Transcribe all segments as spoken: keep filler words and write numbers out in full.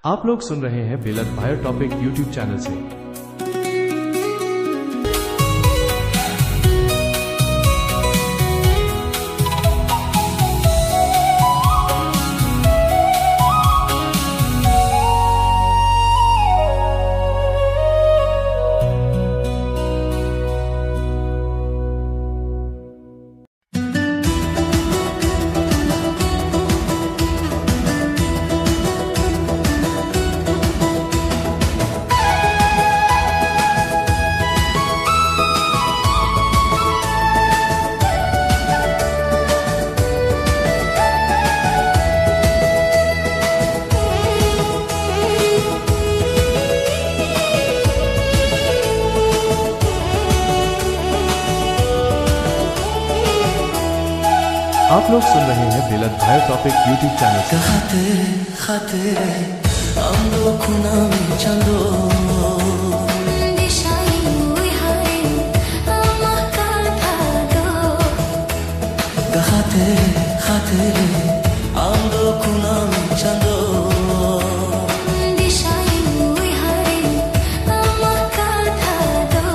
आप लोग सुन रहे हैं बिलत भायर टॉपिक YouTube चैनल से। आप लोग सुन रहे हैं बिलत भायर टॉपिक YouTube चैनल से। ᱠᱷᱟᱹᱛᱤᱨ ᱠᱷᱟᱹᱛᱤᱨ ᱟᱢ ᱫᱚ ᱠᱩᱱᱟᱹᱢᱤ ᱪᱟᱸᱫᱚ᱾ ᱫᱤᱥᱟᱹᱭ ᱩᱭᱦᱟᱹᱨᱤᱧ ᱟᱢᱟᱜ ᱠᱟᱛᱷᱟ ᱫᱚ᱾ ᱠᱷᱟᱹᱛᱤᱨ ᱠᱷᱟᱹᱛᱤᱨ ᱟᱢ ᱫᱚ ᱠᱩᱱᱟᱹᱢᱤ ᱪᱟᱸᱫᱚ᱾ ᱫᱤᱥᱟᱹᱭ ᱩᱭᱦᱟᱹᱨᱤᱧ ᱟᱢᱟᱜ ᱠᱟᱛᱷᱟ ᱫᱚ᱾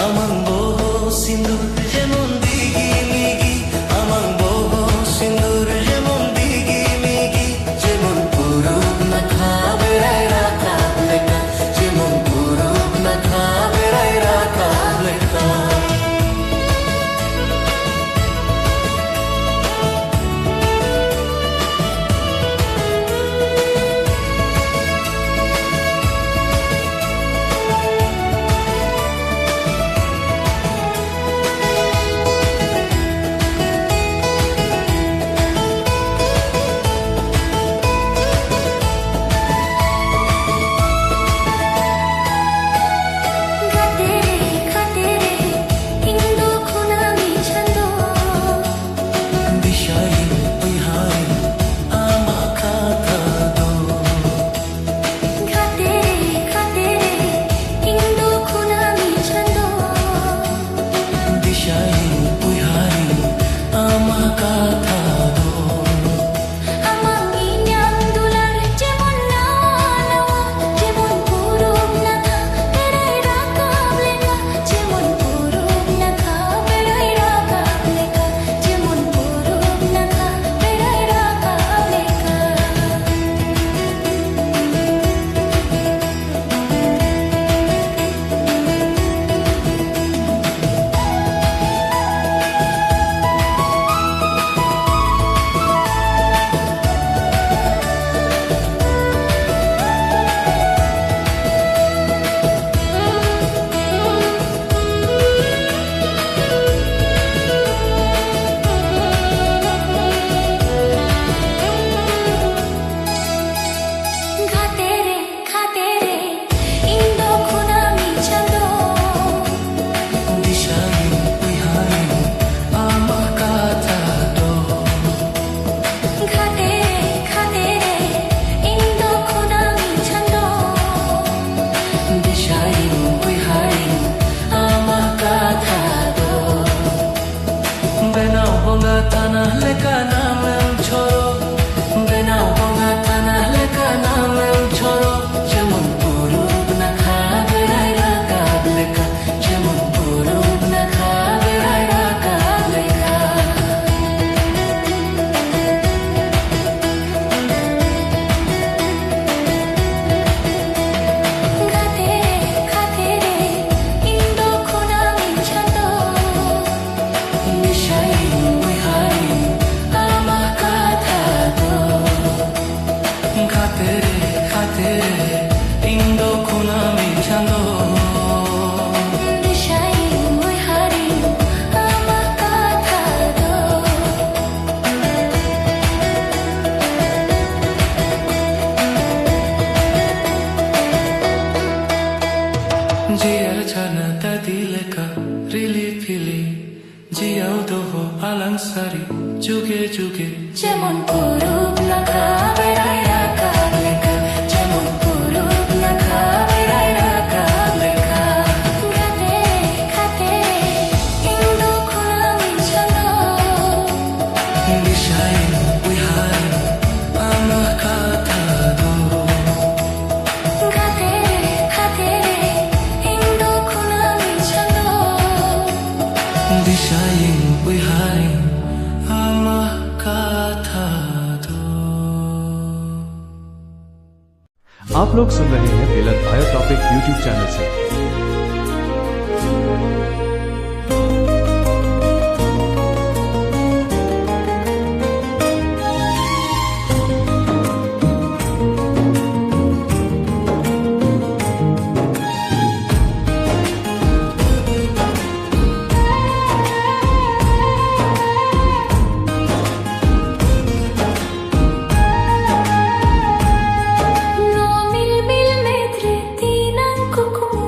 ᱟᱢᱟᱝ ᱵᱚᱦᱚᱜ ᱥᱤᱸᱫᱩᱨ ᱡᱮᱢᱚᱱ ᱫᱤᱜᱤ ᱢᱤᱜᱤ, ᱟᱢᱟᱝ ᱵᱚᱦᱚᱜ ᱥᱤᱸᱫᱩᱨ ᱡᱮᱢᱚᱱ ᱫᱤᱜᱤ ᱢᱤᱜᱤ, ᱡᱮᱢᱚᱱ ᱯᱩᱨᱩᱵ ᱱᱟᱠᱷᱟ ᱵᱮᱲᱟᱭ ᱨᱟᱠᱟᱵ ᱞᱮᱠᱟ, ᱡᱮᱢᱚᱱ ᱯᱩᱨᱩᱵ ᱱᱟᱠᱷᱟ ᱵᱮᱲᱟᱭ ᱨᱟᱠᱟᱵ ᱞᱮᱠᱟ᱾ ᱠᱷᱟᱛᱮ ᱨᱮ, ᱠᱷᱟᱛᱮ ᱨᱮ, ᱤᱧ ᱫᱚ ᱠᱩᱱᱟᱹᱢᱤ ᱪᱟᱸᱫᱚ᱾ ᱫᱤᱥᱟᱹᱭᱤᱧ ᱩᱭᱦᱟᱹᱨᱤᱧ ᱟᱢᱟᱜ ᱠᱟᱛᱷᱟ ᱫᱚ᱾ ᱡᱤᱭᱟᱹᱲ ᱡᱷᱟᱨᱱᱟ ᱫᱟᱹᱫᱤ ᱞᱮᱠᱟ ᱨᱤᱞᱤ ᱯᱷᱤᱞᱤ, ᱡᱤᱭᱟᱹᱣ ᱫᱚᱦᱚ ᱟᱞᱟᱝ ᱥᱟᱹᱨᱤ ᱡᱩᱜᱮ ᱡᱩᱜᱮ᱾ ᱡᱮᱢᱚᱱ ᱯᱩᱨᱩᱵ ᱱᱟᱠᱷᱟ ᱵᱮᱲᱟᱭ ᱨᱟᱠᱟᱵ ᱞᱮᱠᱟ, ᱡᱮᱢᱚᱱ ᱯᱩᱨᱩᱵ ᱱᱟᱠᱷᱟ ᱵᱮᱲᱟᱭ ᱨᱟᱠᱟᱵ ᱞᱮᱠᱟ᱾ ᱜᱟᱛᱮ, ᱜᱟᱛᱮ, ᱤᱧ ᱫᱚ ᱠᱷᱩᱞᱟᱹᱢᱤᱧ ᱪᱟᱸᱫᱚ᱾ ᱫᱤᱥᱟᱹᱭᱤᱧ ᱩᱭᱦᱟᱹᱨᱤᱧ ᱟᱢᱟᱜ ᱠᱟᱛᱷᱟ ᱫᱚ᱾ ᱜᱟᱛᱮ, ᱜᱟᱛᱮ, ᱤᱧ ᱫᱚ ᱠᱷᱩᱞᱟᱹᱢᱤᱧ ᱪᱟᱸᱫᱚ᱾ ᱫᱤᱥᱟᱹᱭᱤᱧ ᱩᱭᱦᱟᱹᱨᱤᱧ ᱟᱢᱟᱜ ᱠᱟᱛᱷᱟ ᱫᱚ᱾ आप लोग सुन रहे हैं बिलत भायो टॉपिक YouTube चैनल से। ᱱᱚᱣᱟ ᱢᱤᱞ ᱢᱤᱞ ᱢᱮᱫ ᱨᱮ ᱛᱤᱱᱟᱹᱝ ᱠᱩᱠᱢᱩ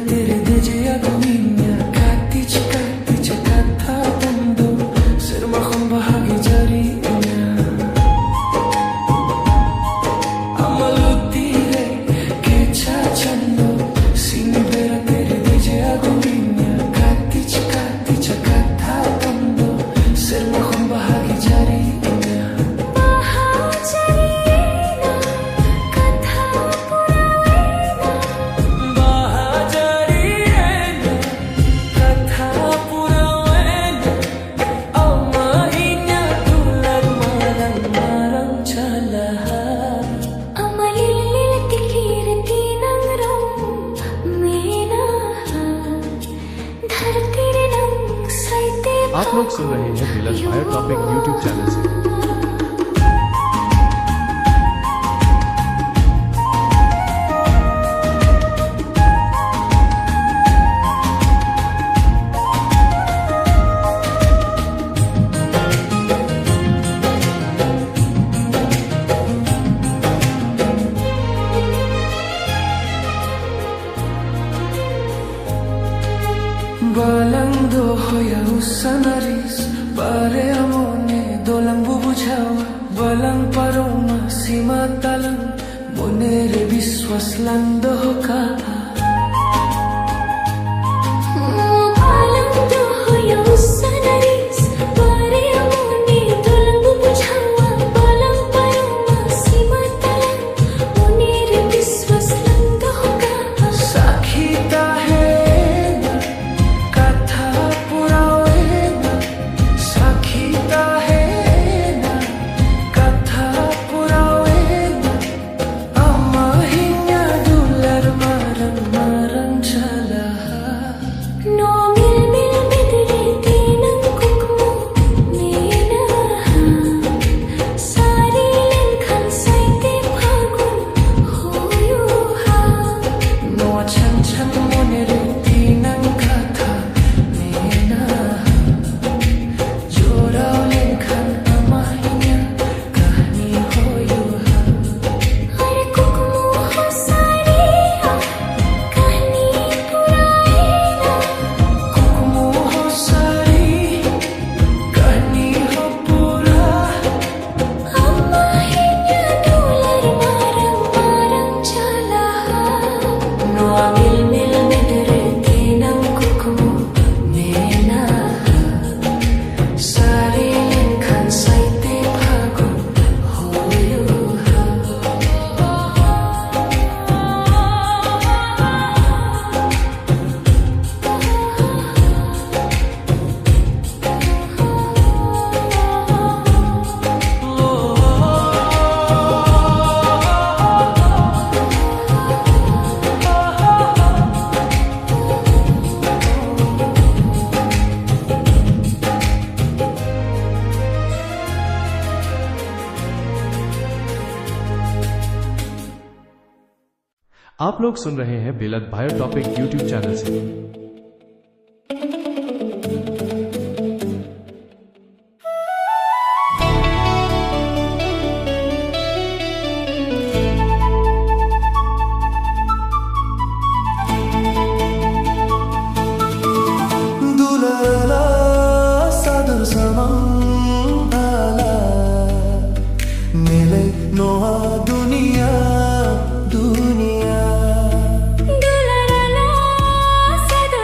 ᱛᱮᱨᱮ ᱫᱮᱡᱮ ᱟᱹᱜᱩᱭᱤᱧᱟ, ᱠᱟᱹᱴᱤᱡ ᱠᱟᱹᱴᱤᱡ ᱠᱟᱛᱷᱟ ᱛᱟᱢ ᱫᱚ ᱥᱮᱨᱢᱟ ᱠᱷᱚᱱ ᱵᱟᱦᱟ ᱜᱮ ᱡᱟᱹᱨᱤ ᱤᱧᱟ᱾ ᱟᱢᱟᱜ ᱞᱩᱛᱤ ᱨᱮ ᱠᱮᱪᱟ ᱪᱟᱸᱫᱚ, ᱥᱤᱧ ᱵᱮᱲᱟ ᱛᱮᱨᱮ ᱫᱮᱡᱮ ᱟᱹᱜᱩᱭᱤᱧᱟ, ᱠᱟᱹᱴᱤᱡ ᱠᱟᱹᱴᱤᱡ ᱠᱟᱛᱷᱟ ᱛᱟᱢ ᱫᱚ ᱥᱮᱨᱢᱟ ᱠᱷᱚᱱ ᱵᱟᱦᱟ ᱜᱮ ᱡᱟᱹᱨᱤ ᱤᱧᱟ᱾ ᱵᱟᱦᱟ ᱡᱟᱹᱨᱤᱭᱮᱱᱟ, ᱠᱟᱛᱷᱟ ᱯᱩᱨᱟᱹᱣᱮᱱᱟ᱾ ᱵᱟᱦᱟ ᱡᱟᱹᱨᱤᱭᱮᱱᱟ, ᱠᱟᱛᱷᱟ ᱯᱩᱨᱟᱹᱣᱮᱱᱟ᱾ ᱟᱢᱟᱜ ᱤᱧᱟᱹᱜ ᱫᱩᱞᱟᱹᱲ ᱢᱟᱨᱟᱝ ᱢᱟᱨᱟᱝ ᱪᱟᱞᱟ᱾ ᱟᱢᱟᱜ ᱞᱤᱞ ᱞᱤᱞ ᱛᱤᱠᱞᱤ ᱨᱮ ᱛᱤᱱᱟᱹᱝ ᱨᱚᱝ ᱢᱮᱱᱟᱜᱼᱟ᱾ ᱫᱷᱟᱹᱨᱛᱤ ᱨᱮᱱᱟᱝ ᱥᱟᱭᱛᱮ ᱟᱯ ᱞᱳᱜ ᱥᱩᱱ ᱨᱟᱦᱮ ᱦᱮᱸ ᱵᱷᱤᱞᱟᱥ ᱵᱷᱟᱭ ᱴᱚᱯᱤᱠ YouTube चैनल से। ᱵᱟᱞᱟᱝ ᱫᱚᱦᱚᱭᱟ ᱩᱥᱟᱱᱟᱨᱤᱥ, ᱵᱟᱨᱭᱟ ᱢᱚᱱᱮ ᱫᱚᱞᱟᱝ ᱵᱩᱵᱩᱡᱷᱟᱣᱟ, ᱵᱟᱞᱟᱝ ᱯᱟᱨᱚᱢᱟ ᱥᱤᱢᱟ ᱛᱟᱞᱟᱝ, ᱢᱚᱱᱮ ᱨᱮ ᱵᱤᱥᱣᱟᱥ ᱞᱟᱝ ᱫᱚᱦᱚ ᱠᱟᱜᱼᱟ᱾ ᱵᱟᱞᱟᱝ ᱫᱚᱦᱚᱭᱟ ᱩᱥᱟᱱᱟᱨᱤᱥ, ᱵᱟᱨᱭᱟ ᱢᱚᱱᱮ ᱫᱚᱞᱟᱝ ᱵᱩᱵᱩᱡᱷᱟᱣᱟ, ᱵᱟᱞᱟᱝ ᱯᱟᱨᱚᱢᱟ ᱥᱤᱢᱟ ᱛᱟᱞᱟᱝ, ᱢᱚᱱᱮ ᱨᱮ ᱵᱤᱥᱣᱟᱥ ᱞᱟᱝ ᱫᱚᱦᱚ ᱠᱟᱜᱼᱟ᱾ ᱥᱟᱹᱠᱷᱤ ᱛᱟᱦᱮᱸᱭᱮᱱᱟ, ᱠᱟᱛᱷᱟ ᱯᱩᱨᱟᱣᱮᱱᱟ᱾ ᱥᱟᱹᱠᱷᱤ ᱛᱟᱦᱮᱸᱭᱮᱱᱟ, ᱠᱟᱛᱷᱟ ᱯᱩᱨᱟᱣᱮᱱᱟ᱾ ᱟᱢᱟᱜ ᱤᱧᱟᱹᱜ ᱫᱩᱞᱟᱹᱲ ᱢᱟᱨᱟᱝ आप लोग सुन रहे हैं बिलत भायर टॉपिक YouTube चैनल से। ᱫᱩᱞᱟᱹᱲᱟ ᱥᱟᱫᱚᱨ ᱥᱟᱢᱟᱝ ᱛᱟᱞᱟ, ᱧᱮᱞᱮ ᱱᱚᱣᱟ ᱫᱩᱱᱤᱭᱟ, ᱫᱩᱱᱤᱭᱟ᱾ ᱫᱩᱞᱟᱹᱲᱟ ᱥᱟᱫᱚᱨ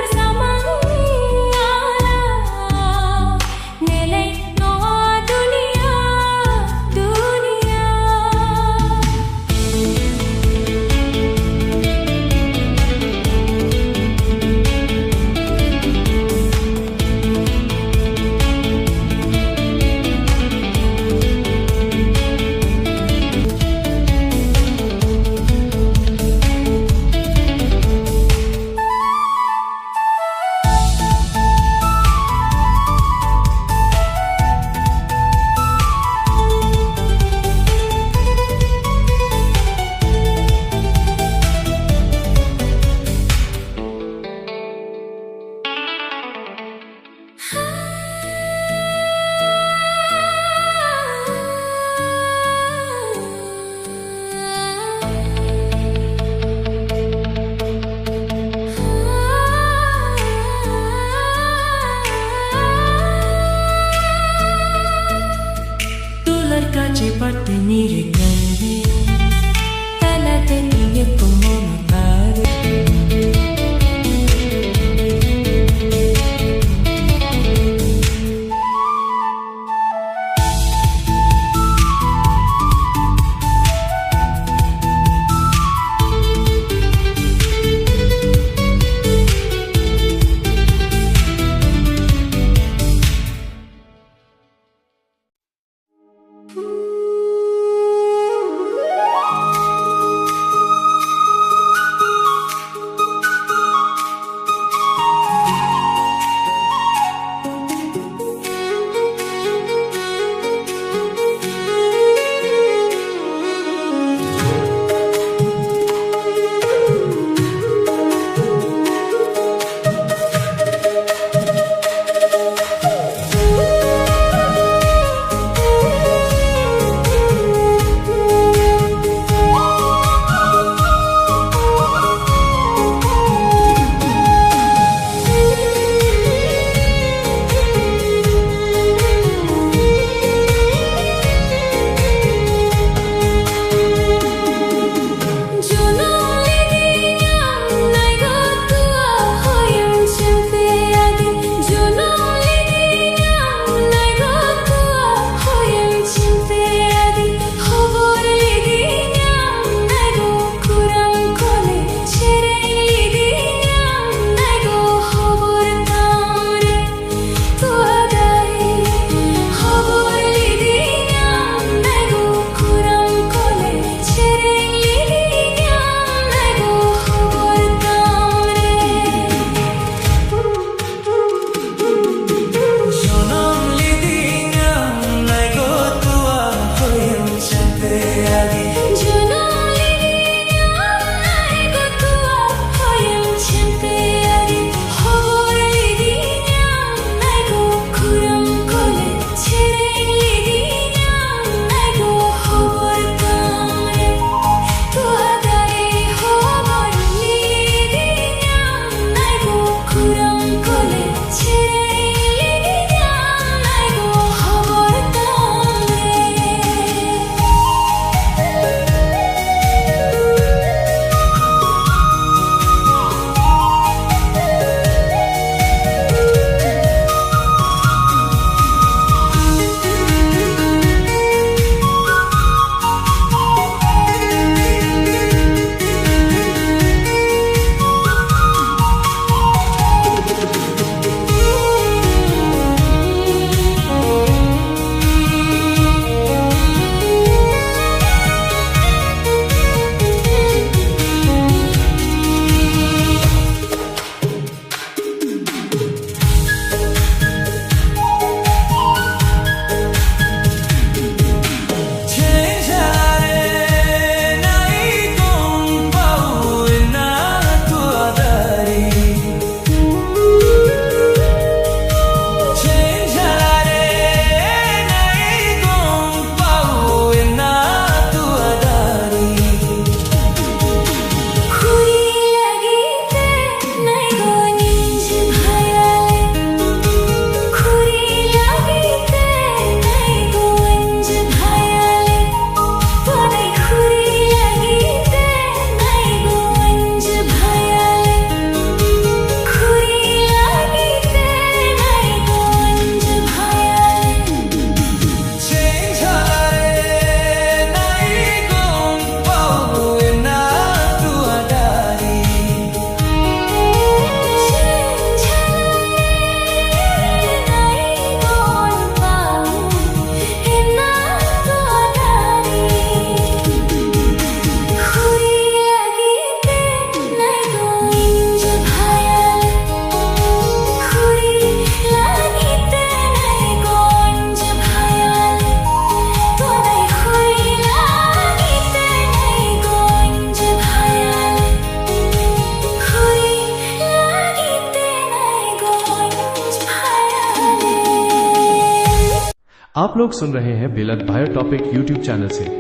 आप लोग सुन रहे हैं Bilat bio topic YouTube channel से।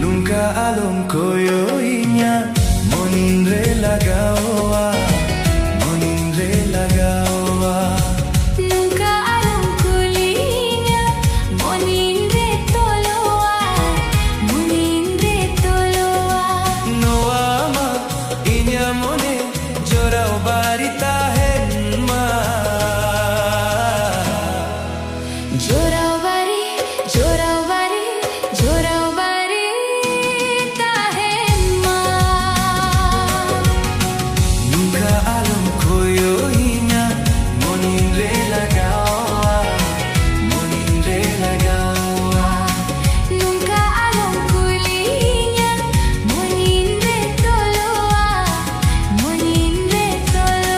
ᱱᱚᱝᱠᱟ ᱟᱞᱚᱢ ᱠᱚᱭᱚᱜ ᱤᱧᱟ, ᱢᱚᱱᱤᱱ ᱨᱮ ᱞᱟᱜᱟᱣᱟ, ᱢᱚᱱᱤᱱ ᱨᱮ ᱞᱟᱜᱟᱣᱟ᱾ ᱱᱚᱝᱠᱟ ᱟᱞᱚᱢ ᱠᱩᱞᱤᱧᱟ, ᱢᱚᱱᱤᱱ ᱨᱮ ᱛᱚᱞᱚᱣᱟ, ᱢᱚᱱᱤᱱ ᱨᱮ ᱛᱚᱞᱚᱣᱟ᱾ ᱱᱚᱣᱟ ᱢᱟ ᱤᱧᱟᱹᱜ ᱢᱚᱱᱮ ᱡᱚᱨᱟᱣ ᱵᱟᱨᱤ ᱛᱟᱦᱮᱱ ᱢᱟ᱾ ᱡᱚᱨᱟᱣ ᱵᱟᱨᱤ, ᱡᱚᱨᱟᱣ ᱵᱟᱨᱤ, ᱡᱚᱨᱟᱣ ᱵᱟᱨᱤ ᱛᱟᱦᱮᱱ ᱢᱟ᱾ ᱱᱚᱝᱠᱟ ᱟᱞᱚᱢ ᱠᱚᱭᱚᱜ ᱤᱧᱟ, ᱢᱚᱱᱤᱱ ᱨᱮ ᱞᱟᱜᱟᱣᱟ, ᱢᱚᱱᱤᱱ ᱨᱮ ᱞᱟᱜᱟᱣᱟ᱾ ᱱᱚᱝᱠᱟ ᱟᱞᱚᱢ ᱠᱩᱞᱤᱧᱟ, ᱢᱚᱱᱤᱱ ᱨᱮ ᱛᱚᱞᱚᱣᱟ, ᱢᱚᱱᱤᱱ ᱨᱮ ᱛᱚᱞᱚᱣᱟ᱾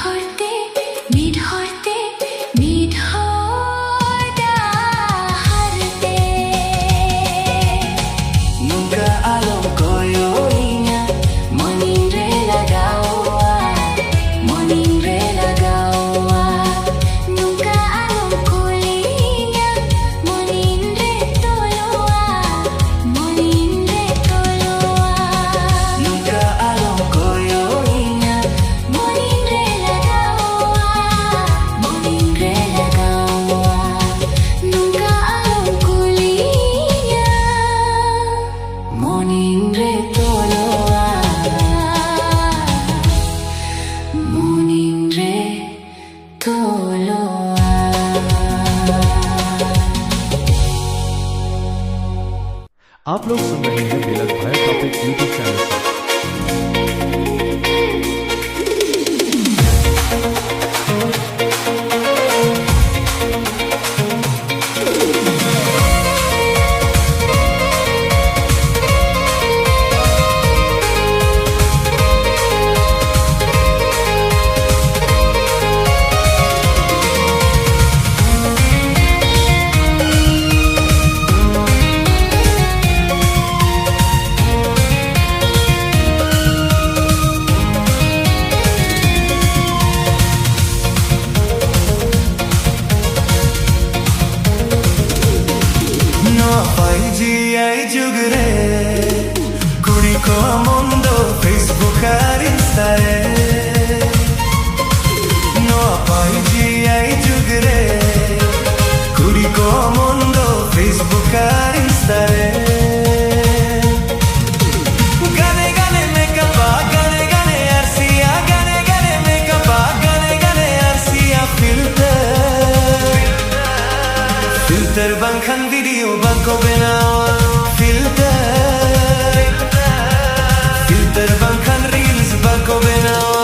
ᱦᱚᱨᱛᱮ, ᱢᱤᱫ ᱦᱚᱨᱛᱮ, ᱢᱤᱫ ᱦᱚᱨ ᱰᱟᱦᱟᱨ ᱛᱮ᱾ ᱱᱚᱝᱠᱟ ᱟᱞᱚᱢ ᱠᱚᱭᱚᱜ ᱤᱧᱟ, ᱢᱚᱱᱤᱧ ᱨᱮ ᱞᱟᱜᱟᱣᱟ, ᱢᱚᱱᱤᱧ ᱨᱮ ᱞᱟᱜᱟᱣᱟ᱾ ᱱᱚᱝᱠᱟ ᱟᱞᱚᱢ ᱠᱩᱞᱤᱧᱟ, ᱢᱚᱱᱤᱧ ᱨᱮ ᱛᱚᱞᱚᱜᱼᱟ, ᱢᱚᱱᱤᱧ ᱨᱮ ᱛᱚᱞᱚᱜᱼᱟ᱾ ᱱᱚᱝᱠᱟ ᱟᱞᱚᱢ ᱠᱚᱭᱚᱜ ᱤᱧᱟ, ᱢᱚᱱᱤᱧ ᱨᱮ ᱞᱟᱜᱟᱣᱟ, ᱢᱚᱱᱤᱧ ᱨᱮ ᱞᱟᱜᱟᱣᱟ᱾ ᱱᱚᱝᱠᱟ ᱟᱞᱚᱢ ᱠᱩᱞᱤᱧᱟ, ᱢᱚᱱᱤᱧ ᱨᱮ ᱛᱚᱞᱚᱜᱼᱟ, ᱢᱚᱱᱤᱧ ᱨᱮ ᱛᱚᱞᱚᱜᱼᱟ᱾ आप लोग सुन रहे हैं बिलक भैया टॉपिक YouTube चैनल पर। ᱱᱚᱣᱟ ᱯᱷᱟᱭᱤᱵ ᱡᱤ ᱟᱭ ᱡᱩᱜᱽ ᱨᱮ ᱠᱩᱲᱤ ᱠᱚ ᱢᱚᱱ ᱫᱚ Facebook ᱟᱨ Insta ᱨᱮ᱾ ᱱᱚᱣᱟ ᱯᱷᱟᱭᱤᱵ ᱡᱤ ᱟᱭ ᱡᱩᱜᱽ ᱨᱮ ᱠᱩᱲᱤ ᱠᱚ ᱢᱚᱱ ᱫᱚ Facebook ᱟᱨ Insta ᱨᱮ᱾ ᱜᱟᱱᱮ ᱜᱟᱱᱮ ᱢᱮᱠᱟᱯᱟ, ᱜᱟᱱᱮ ᱜᱟᱱᱮ ᱟᱨᱥᱤᱭᱟ, ᱜᱟᱱᱮ ᱜᱟᱱᱮ ᱢᱮᱠᱟᱯᱟ, ᱜᱟᱱᱮ ᱜᱟᱱᱮ ᱟᱨᱥᱤᱭᱟ᱾ ᱯᱷᱤᱞᱴᱟᱨ, ᱯᱷᱤᱞᱴᱟᱨ ᱵᱟᱝᱠᱷᱟᱱ ᱵᱷᱤᱰᱤᱭᱳ ᱵᱟᱠᱚ ᱵᱮᱱᱟᱣᱟ᱾ ᱯᱷᱤᱞᱴᱟᱨ, ᱯᱷᱤᱞᱴᱟᱨ ᱵᱟᱝᱠᱷᱟᱱ ᱨᱤᱞᱥ ᱵᱟᱠᱚ ᱵᱮᱱᱟᱣᱟ᱾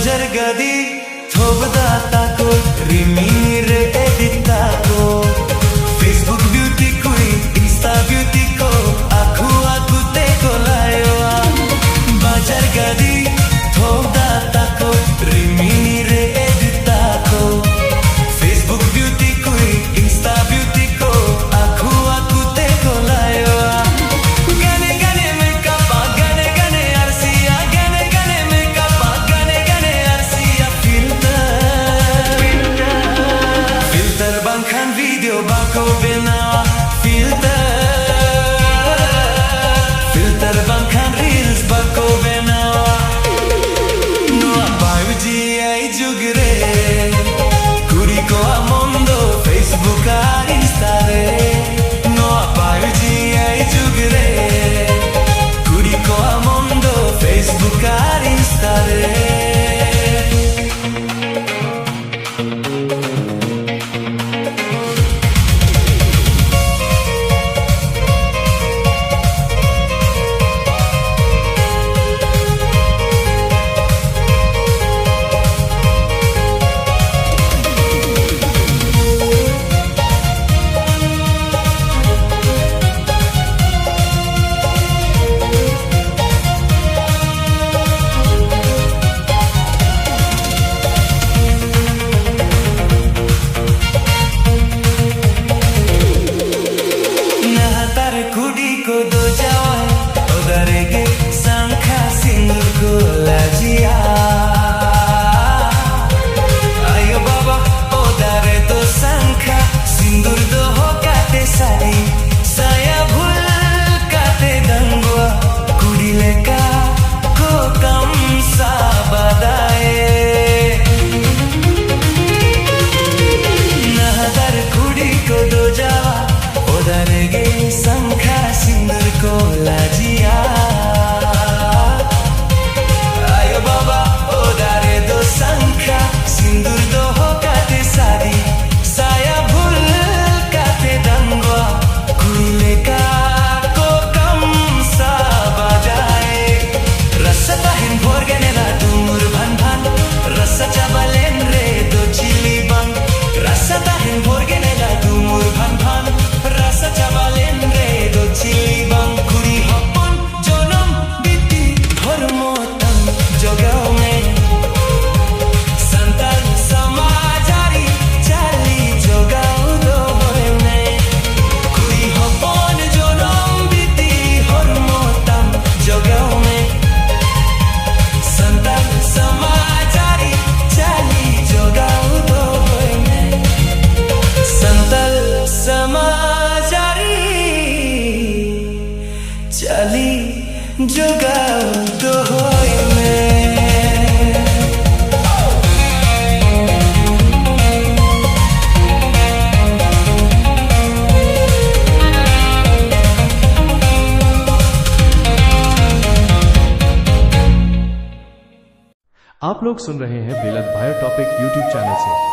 ᱡᱟᱨᱜᱟᱫᱤ ᱛᱷᱚᱵᱫᱟ ᱛᱟᱠᱚ, ᱨᱤᱢᱤᱨ ᱮᱰᱤᱛ ᱛᱟᱠᱚ, Facebook beauty queen, Insta beauty ᱠᱚ, ᱟᱠᱚ ᱟᱠᱚ ᱛᱮᱠᱚ ᱞᱟᱭᱚᱜᱼᱟ᱾ ᱵᱟᱡᱟᱨ ᱜᱟᱹᱰᱤ ᱛᱷᱚᱵᱫᱟ ᱛᱟᱠᱚ, ᱨᱤᱢᱤᱨ ᱮᱰᱤᱛ ᱛᱟᱠᱚ, Facebook beauty queen, Insta beauty ᱠᱚ, ᱟᱠᱚ ᱟᱠᱚ ᱛᱮᱠᱚ ᱞᱟᱭᱚᱜᱼᱟ᱾ ᱜᱟᱱᱮ ᱜᱟᱱᱮ ᱢᱮᱠᱟᱯᱟ, ᱜᱟᱱᱮ ᱜᱟᱱᱮ ᱟᱨᱥᱤᱭᱟ, ᱜᱟᱱᱮ ᱜᱟᱱᱮ ᱢᱮᱠᱟᱯᱟ, ᱜᱟᱱᱮ ᱜᱟᱱᱮ ᱟᱨᱥᱤᱭᱟ, filter, filter ᱵᱟᱝᱠᱷᱟᱱ video लोग सुन रहे हैं बेलद भायर टॉपिक YouTube चैनल से।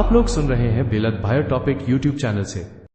आप लोग सुन रहे हैं बिलत भायर टॉपिक YouTube चैनल से।